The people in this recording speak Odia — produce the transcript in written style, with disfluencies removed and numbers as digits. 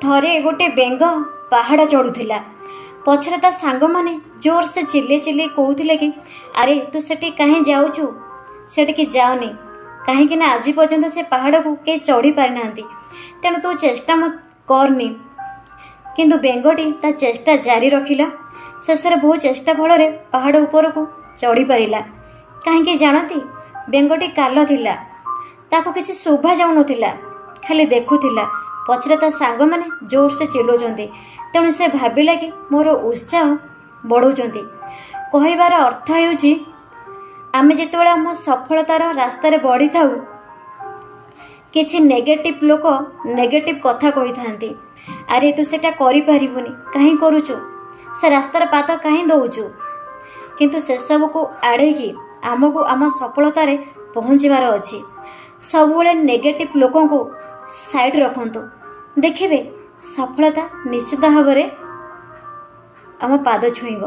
ଥରେ ଗୋଟେ ବେଙ୍ଗ ପାହାଡ଼ ଚଢ଼ୁଥିଲା। ପଛରେ ତା ସାଙ୍ଗମାନେ ଜୋରସେ ଚିଲେଇ ଚିଲେଇ କହୁଥିଲେ କି, "ଆରେ, ତୁ ସେଠି କାହିଁ ଯାଉଛୁ? ସେଠିକି ଯାଅନି। କାହିଁକି ନା ଆଜି ପର୍ଯ୍ୟନ୍ତ ସେ ପାହାଡ଼କୁ କେହି ଚଢ଼ି ପାରିନାହାନ୍ତି, ତେଣୁ ତୁ ଚେଷ୍ଟା କରନି।" କିନ୍ତୁ ବେଙ୍ଗଟି ତା ଚେଷ୍ଟା ଜାରି ରଖିଲା। ଶେଷରେ ବହୁ ଚେଷ୍ଟା ଫଳରେ ପାହାଡ଼ ଉପରକୁ ଚଢ଼ି ପାରିଲା। କାହିଁକି ଜାଣନ୍ତି? ବେଙ୍ଗଟି କାଲ ଥିଲା, ତାକୁ କିଛି ଶୁଭା ଯାଉନଥିଲା, ଖାଲି ଦେଖୁଥିଲା ପଛରେ ତା ସାଙ୍ଗମାନେ ଜୋରସେ ଚିଲଉଛନ୍ତି। ତେଣୁ ସେ ଭାବିଲା କି ମୋର ଉତ୍ସାହ ବଢ଼ଉଛନ୍ତି। କହିବାର ଅର୍ଥ ହେଉଛି, ଆମେ ଯେତେବେଳେ ଆମ ସଫଳତାର ରାସ୍ତାରେ ବଢ଼ିଥାଉ, କିଛି ନେଗେଟିଭ୍ ଲୋକ ନେଗେଟିଭ୍ କଥା କହିଥାନ୍ତି। "ଆରେ, ତୁ ସେଇଟା କରିପାରିବୁନି, କାହିଁ କରୁଛୁ? ସେ ରାସ୍ତାରେ ପାଦ କାହିଁ ଦେଉଛୁ?" କିନ୍ତୁ ସେସବୁକୁ ଆଡ଼େଇକି ଆମକୁ ଆମ ସଫଳତାରେ ପହଞ୍ଚିବାର ଅଛି। ସବୁବେଳେ ନେଗେଟିଭ୍ ଲୋକଙ୍କୁ ସାଇଡ଼୍ ରଖନ୍ତୁ, ଦେଖିବେ ସଫଳତା ନିଶ୍ଚିତ ଭାବରେ ଆମ ପାଦ ଛୁଇଁବ।